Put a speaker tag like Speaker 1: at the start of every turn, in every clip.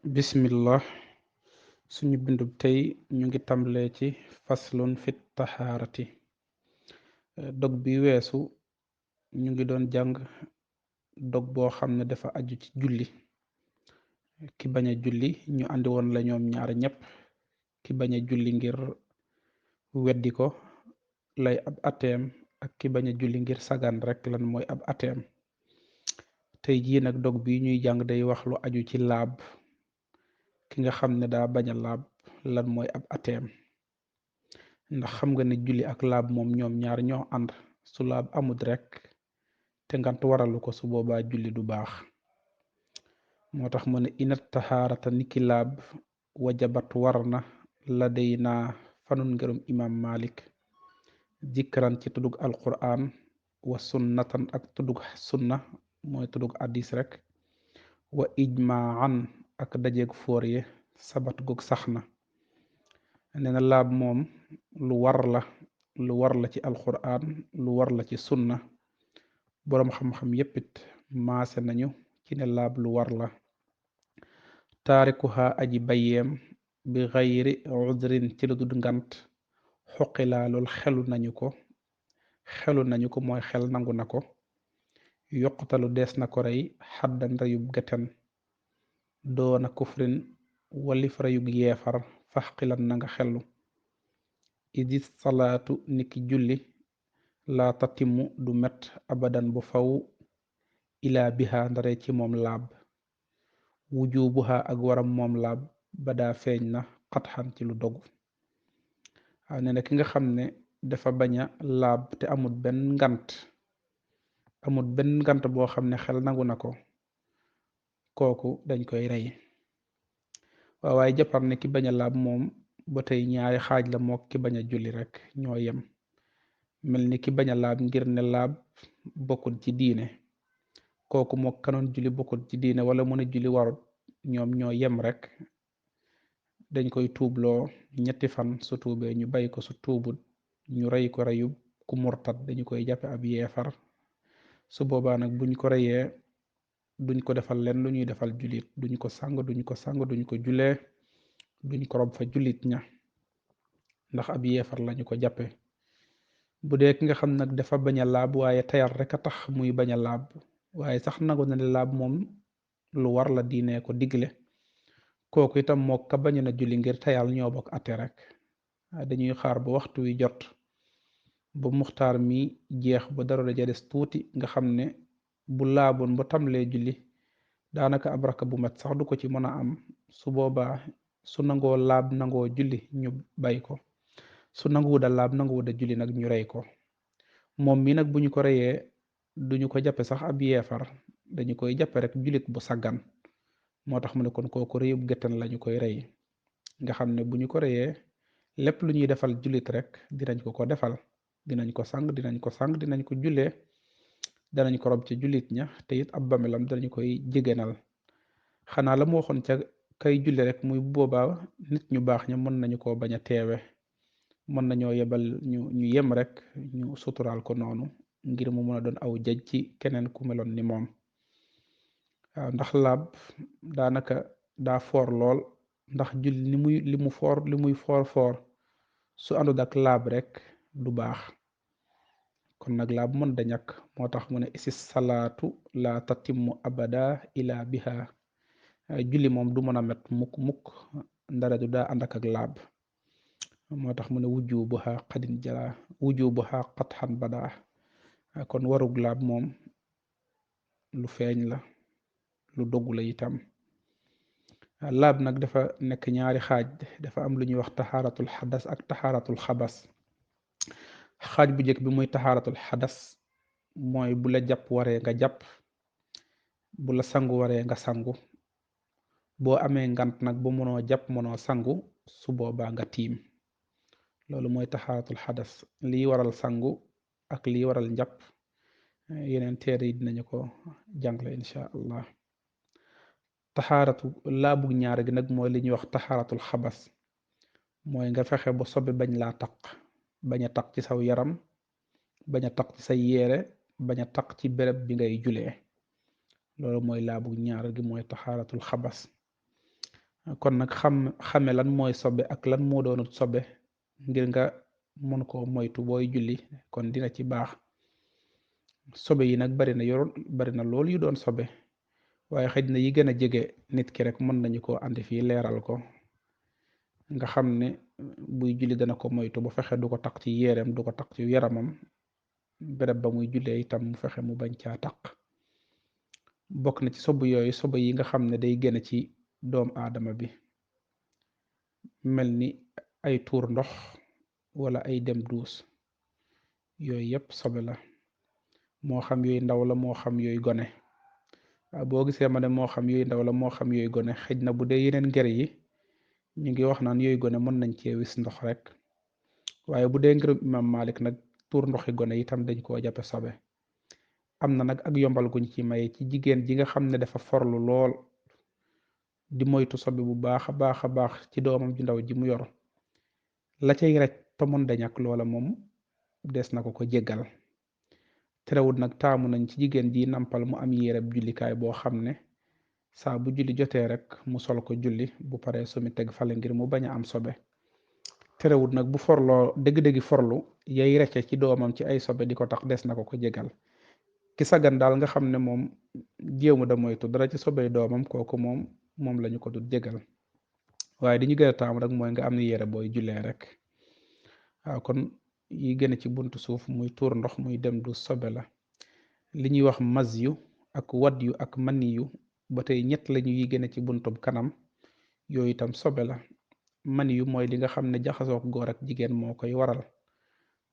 Speaker 1: bismillah. suñu bindub tey ñu ngi tàmbalee ci faslun fit taxaarati. dog bi weesu ñu ngi doon jàng dog boo xam ne dafa aju ci julli. ki bañ a julli ñu andi woon la ñoom ñaar ñépp. ki bañ a julli ngir weddi ko lay ab ateem ak ki bañ a julli ngir sagan rek lan mooy ab ateem. tey jii nag dog bi ñuy jàng day wax lu aju ci laab. ki nga xam ne daa bañ a laab lan mooy ab ateem. ndax xam nga ne julli ak laab moom ñoom ñaar ñoo ànd. su laab amut rek te ngant waralu ko, su boobaa julli du baax. moo tax mu ne inat taxaarata niki laab wajabat war na la day naa fanun ngërum imam malik jikkaran ci tuddug alquran wa sunnatan ak tuddug sunna mooy tuddug addis rek wa ijmaan ak dajeeg fóor ye sabat gog sax na. nee na laab moom lu war la ci alquran lu war la ci sunna. boroom xam-xam yéppit maase nañu ci ne laab lu war la. taarikuha aji bayeem bi xayri udrin ci lu dul ngant xoqilaa lool xelu nañu ko mooy xel nangu na ko. yoqutalu dees na ko rey xaddan reyub geten doona kufrin walif reyug yeefar faxqilan na nga xellu. idis salaatu niki julli laa tatimu du met abadan bu faw ilaa biha ndare ci moom laab. wujubuha ak waram moom laab badaa feeñ na xatxan ci lu dogu. waaw nee na ki nga xam ne dafa bañ a laab te amut benn ngant boo xam ne xel nangu na ko, kooku dañ koy rey. waaye jàppar ne ki bañ a laab moom ba tey ñaari xaaj la moo ki bañ a julli rek ñoo yem. mel ni ki bañ a laab ngir ne laab bokkul ci diine, kooku moo kanoon julli bokkul ci diine wala mën a julli warut, ñoom ñoo yem rek. dañ koy tuubloo 3 fan, su tuubee ñu bàyyi ko, su tuubut ñu rey ko reyub ku murtat, dañu koy jàppe ab yeefar. su boobaa nag buñ ko reyee duñ ko defal leen lu ñuy defal jullit, duñ ko sang duñ ko julee, duñ ko rob fa jullit ña, ndax ab yeefar lañu ko jàppe. bu dee ki nga xam nag dafa bañ a laab waaye tayal rek a tax muy bañ a laab, waaye sax nangu na ne laab moom lu war la, diine ko digle, kooku itam moo ka bañ na julli ngir tayal ñoo bokk atte rek. dañuy xaar ba waxtu wi jot ba muxtaar mi jeex ba dara ja des tuuti, nga xam ne bu laaboon ba tamlee julli daanaka ab raka bu mat sax du ko ci mën a am. su boobaa su nangoo laab nangoo julli ñu bay ko, su nanguwuda laab nanguwuda julli nag ñu rey ko. moom mi nag bu ñu ko reyee duñu ko jàppe sax ab yeefar, dañu koy jàppe rek jullit bu saggan. moo tax mu ne kon kooku reyub géttan lañu koy rey, nga xam ne bu ñu ko reyee lépp lu ñuy defal jullit rek dinañ ko defal. dinañ ko sang dinañ ko jullee, danañ ko rob ci jullit ña, te it ab bamelam danañu koy jégénal. xanaa la mu waxoon ca kay julli rek muy boobaa nit ñu baax ña mën nañu koo bañ a teewe, mën nañoo yebal ñu yem rek ñu suturaal ko noonu ngir mu mën a doon aw jaj ci keneen ku meloon ni moom. waaw ndax laab daanaka daa foor lool, ndax julli li muy foor su àndut ak laab rek du baax. kon nag laab mën da ñàkk, moo tax mu ne isi salaatu la tatimmu abada ila biha. julli moom du mën a met mukk ndara du daa ànd ak laab. moo tax mu ne wujubuha qadin jala wujubuha qatxan bada. kon warug laab moom lu feeñ la, lu doggu la itam. laab nag dafa nekk ñaari xaaj, dafa am lu ñuy wax taxaaratul xadas ak taxaaratul xabas. xaaj bu njëkk bi muy taxaaratul xadas mooy bu la jàpp waree nga jàpp, bu la sangu waree nga sangu. boo amee ngant nag bu mënoo jàpp mënoo sangu, su boobaa nga tiim. loolu mooy taxaaratul xadas. lii waral sangu ak lii waral njàpp yeneen teere yi dinañu ko jàngale incha allah. taxaaratu laabu ñaar gi nag mooy li ñuy wax taxaaratul xabas, mooy nga fexe ba sobe bañ laa taq, bañ a taq ci saw yaram, bañ a taq ci say yére, bañ a taq ci béréb bi ngay julee. loolu mooy laabu ñaar gi mooy taxaaratul xabas. kon nag xame lan mooy sobe ak lan moo doonut sobe ngir nga mën koo moytu booy julli kon dina ci baax. sobe yi nag bari na lool yu doon sobe waaye xëj na yi gën a jege nit ki rek mën nañu koo andi fii leeral ko nga xam ne buy julli dana ko moytu bu fexe du ko taq ci yéreem du ko taq ci yaramam béréb ba muy jullee itam mu fexe mu bañ caa taq. bokk na ci sob yooyu sobe yi nga xam ne day gën ci doom aadama bi mel ni ay tuur ndox wala ay dem duus yooyu yépp sobe la moo xam yooyu ndaw la moo xam yooyu gone. boo gisee ma ne moo xam yooyu ndaw la moo xam yooyu gone xëj na bu dee yeneen ngër yi ñu ngi wax naan yooyu gone mën nañ cee wis ndox rek waaye bu dee ngërëm imam Malik nag tuur ndoxi gone itam dañ koo jàppe sobe. am na nag ak yombal guñ ci maye ci jigéen ji nga xam ne dafa forlu lool di moytu sobe bu baax a baax a baax ci doomam ji ndaw ji mu yor la cay rek te mën da ñàkk loola moom des na ko jéggal. terewul nag taamu nañ ci jigéen ji nampal mu am yéreb jullikaay boo xam ne saa bu julli jotee rek mu sol ko julli bu paree sumi teg fale ngir mu bañ a am sobe. terewul nag bu forloo dëgg-dëggi forlu yay recce ci doomam ci ay sobe di ko tax des na ko jégal. ki sagan daal nga xam ne moom jéemu da moytu dara ci sobey doomam kooku moom lañu ko dul jégal waaye di ñu gën a taamu rek mooy nga am ni yére booy jullee rek. waaw kon yi gën ci buntu suuf muy tuur ndox muy dem du sobe la. li ñuy wax mas yu ak wad yu ak mani yu ba tey ñett lañu yi gën ci buntub kanam yooyu itam sobe la. mani yu mooy li nga xam ne jaxasook góor ak jigéen moo koy waral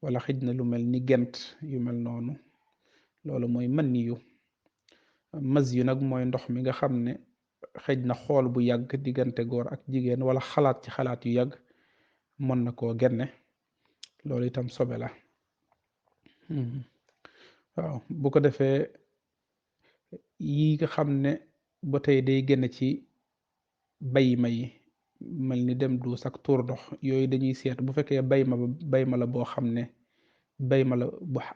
Speaker 1: wala xëj na lu mel ni gent yu mel noonu loolu mooy mani yu. mas yu nag mooy ndox mi nga xam ne xëj na xool bu yàgg diggante góor ak jigéen wala xalaat ci xalaat yu yàgg mën na koo genne loolu itam sobe la. waaw bu ko defee yi nga xam ne ba tey day génn ci bayma yi mel ni dem duus ak tuur ndox yooyu dañuy seet bu fekkee bayma la boo xam ne bayma la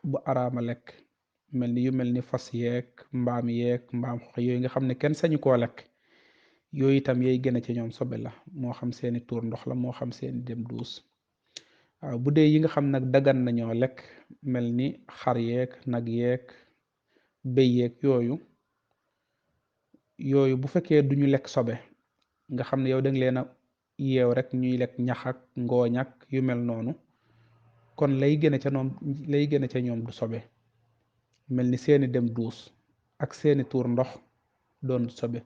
Speaker 1: bu araama lekk mel ni yu mel ni fas yeeg mbaam xox yooyu nga xam ne kenn sañu koo lekk yooyu itam yay gën ci ñoom sobe la moo xam seeni tuur ndox la moo xam seeni dem duus. waaw bu dee yi nga xam nag dagan nañoo lekk mel ni xar yeeg nag yeeg béy yeeg yooyu bu fekkee duñu lekk sobe nga xam ne yow danga leen a yeew rek ñuy lekk ñax ak ngooñ ak yu mel noonu kon lay gën ca ñoom du sobe mel ni seeni dem duus ak seeni tuur ndox doon sobe.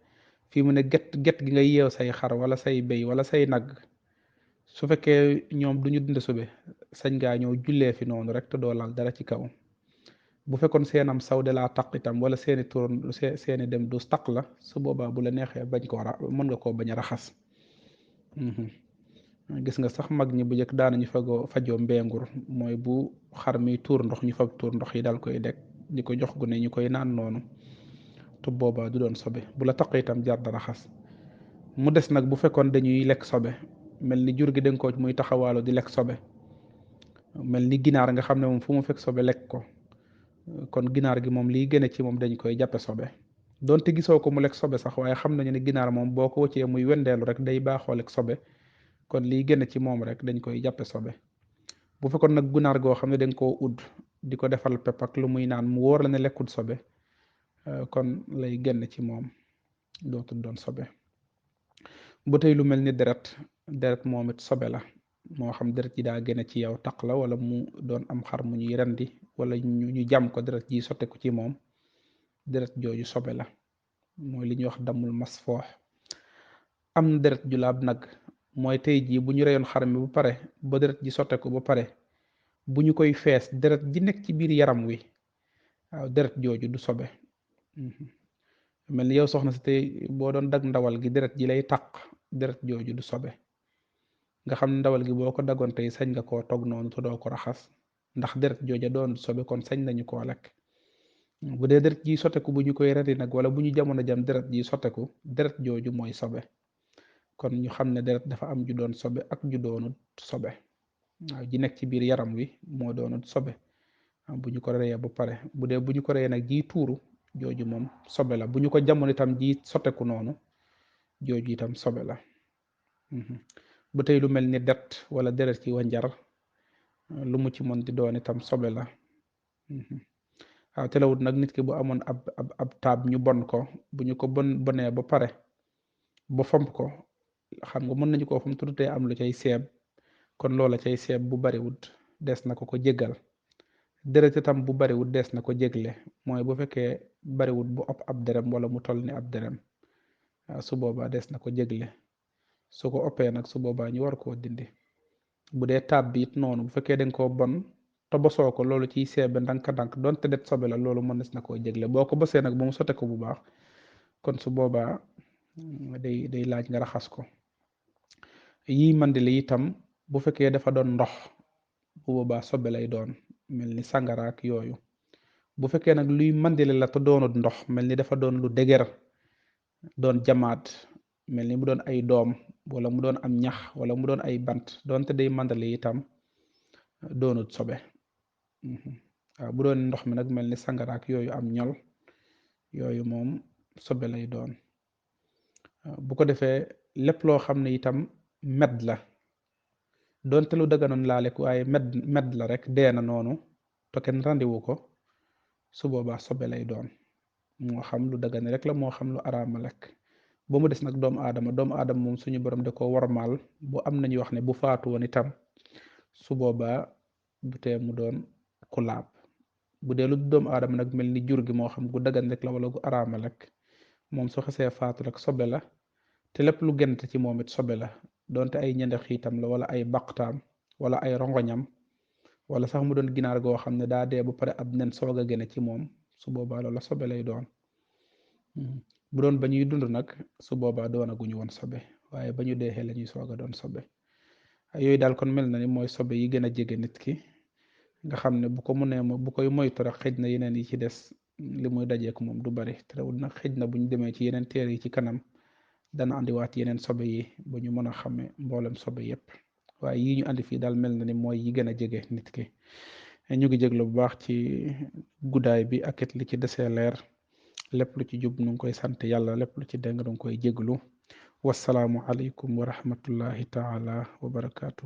Speaker 1: fii mu ne get gi nga yeew say xar wala say béy wala say nag su fekkee ñoom duñu dund sobe sañ ngaa ñëw jullee fi noonu rek te doo laal dara ci kaw. bu fekkoon seenam saw de laa taq itam wala seeni dem duus taq la su boobaa bu la neexee bañ koo mën nga koo bañ a raxas. gis nga sax mag ñi bu njëkk daanañu fajoo mbeengur mooy bu xar mi tuur ndox ñu fab tuur ndox yi daal koy dekk di ko jox gune ñu koy naan noonu te boobaa du doon sobe bu la taq itam jar da raxas. mu des nag bu fekkoon dañuy lekk sobe mel ni jur gi dañ ko muy taxawaalu di lekk sobe mel ni ginaar nga xam ne moom fu mu fekk sobe lekk ko kon ginaar gi moom liy gëne ci moom dañ koy jàppe sobe donte gisoo ko mu lekk sobe sax waaye xam nañu ne ginaar moom boo ko wëccee muy wendeelu rek day baaxoo lekk sobe kon liy gëne ci moom rek dañ koy jàppe sobe. bu fekkoon nag ginaar goo xam ne dañ koo udd di ko defal pepp ak lu muy naan mu wóor la ne lekkul sobe kon lay génn ci moom dootul doon sobe. bu tey lu mel ni deret moom it sobe la moo xam deret ji daa génne ci yow taq la wala mu doon am xar mu ñuy rendi wala ñu jam ko deret ji sotteku ci moom deret jooju sobe la mooy li ñuy wax damul masfoox. am na deret ju laab nag mooy tey jii bu ñu reyoon xar mi bu pare ba deret ji sotteku ba pare bu ñu koy fees deret ji nekk ci biir yaram wi waaw deret jooju du sobe. mel ni yow soxna si tey boo doon dag ndawal gi deret ji lay taq deret jooju du sobe nga xam ndawal gi boo ko dagoon tey sañ nga koo togg noonu te doo ko raxas ndax deret jooja doon sobe kon sañ nañu koo lekk. bu dee deret ji sotteku bu ñu koy rendi nag wala bu ñu jamono jam deret ji sotteku deret jooju mooy sobe kon ñu xam ne deret dafa am ju doon sobe ak ju doonut sobe waaw ji nekk ci biir yaram wi moo doonut sobe bu ñu ko reyee ba pare bu dee bu ñu ko reyee nag ji tuuru jooju moom sobe la bu ñu ko jamono itam ji sotteku noonu jooju itam sobe la. ba tey lu mel ni det wala deret ci wanjar lu mu ci mën di doon itam sobe la. waaw telewut nag nit ki bu amoon ab taab ñu bon ko bu ñu ko bonee ba pare ba fomp ko xam nga mën nañu koo fam tudutee am lu cay seeb kon loola cay seeb bu bariwut des na ko jéggal. deret itam bu bariwut des na ko jégle mooy bu fekkee bariwut bu ab derem wala mu toll ni ab derem su boobaa des na ko jégle su ko oppee nag su boobaa ñu war koo dindi. bu dee taab bi it noonu bu fekkee dañ koo bon te bosoo ko loolu ciy seebe ndànk-ndànk donte det sobe la loolu mën na koo jégle boo ko bosee nag ba mu sote ko bu baax kon su boobaa day laaj nga raxas ko. yii mandili itam bu fekkee dafa doon ndox bu boobaa sobe lay doon mel ni sàngaraak yooyu. bu fekkee nag luy mandili la te doonut ndox mel ni dafa doon lu dëgër doon jamaat mel ni mu doon ay doom wala mu doon am ñax wala mu doon ay bant doonte day mandali itam doonut sobe. waaw bu doon ndox mi nag mel ni sangaraak yooyu am ñol yooyu moom sobe lay doon. bu ko defee lépp loo xam ne itam med la doonte lu daganoon laalek waaye med la rek dee na noonu te kenn randiwu ko su boobaa sobe lay doon moo xam lu dagane rek la moo xam lu araama lekk ba mu des nag doomu aadama moom suñu borom da ko warmaal bu am nañu wax ne bu faatu woon itam su boobaa bu tee mu doon ku laab bu dee lu doomu aadama nag mel ni jur gi moo xam gu dagan rek la wala gu araama lekk moom su xasee faatu rek sobe la te lépp lu gent ci moom it sobe la donte ay ñende xiitam la wala ay baqtaam wala ay rongoñam wala sax mu doon ginaar goo xam ne daa dee ba pare ab nen soog a gene ci moom su boobaa loola sobe lay doon. bu doon ba ñuy dund nag su boobaa doonaguñu woon sobe waaye ba ñu deexee la ñuy soog a doon sobe. yooyu daal kon mel na ni mooy sobe yi gën a jege nit ki nga xam ne bu ko mënee bu koy moytu rek xëj na yeneen yi ci des li muy dajeek moom du bari terewul nag xëj na bu ñu demee ci yeneen téere yi ci kanam dana andiwaat yeneen sobe yi ba ñu mën a xame mboolem sobe yépp waaye yii ñu andi fii daal mel na ni mooy yi gën a jege nit ki. ñu ngi jéglu bu baax ci guddaay bi ak it li ci desee leer lépp lu ci jub nu ngi koy sant yàlla lépp lu ci deng nu ngi koy jéglu wasalaamu aleykum wa rahmatullahi taala wa barakaatu.